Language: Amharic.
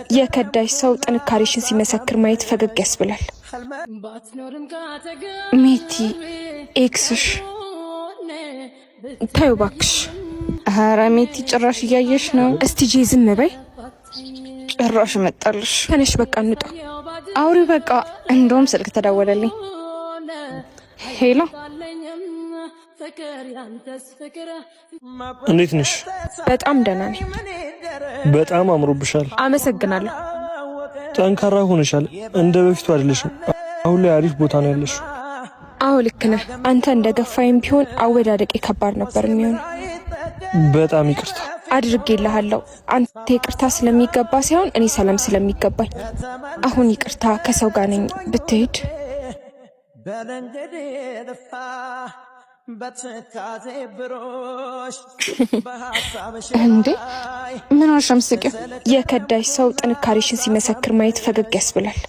የከዳሽ ሰው ጥንካሬሽን ሲመሰክር ማየት ፈገግ ያስብላል። ሜቲ ex ሽ ታዩ ባክሽ። ኧረ ሜቲ ጭራሽ እያየሽ ነው። እስቲ ጄ ዝም በይ። ጭራሽ መጣልሽ። ተነሽ በቃ እንውጣ። አውሪው በቃ። እንደውም ስልክ ተደወለልኝ። Hello፣ እንዴት ነሽ? በጣም ደህና ነኝ። በጣም አምሮብሻል። አመሰግናለሁ። ጠንካራ ሆነሻል። እንደ በፊቱ አይደለሽም። አሁን ላይ አሪፍ ቦታ ነው ያለሽው። አዎ ልክ ነህ። አንተ እንደ ገፋይም ቢሆን አወዳደቄ ከባድ ነበር የሚሆነው። በጣም ይቅርታ አድርጌልሃለሁ። አንተ ይቅርታ ስለሚገባ ሳይሆን እኔ ሰላም ስለሚገባኝ። አሁን ይቅርታ ከሰው ጋር ነኝ ብትሄድ እንዴ ምን ሆነሽ ነው የምትስቂው? የከዳሽ ሰው ጥንካሬሽን ሲመሰክር ማየት ፈገግ ያስብላል።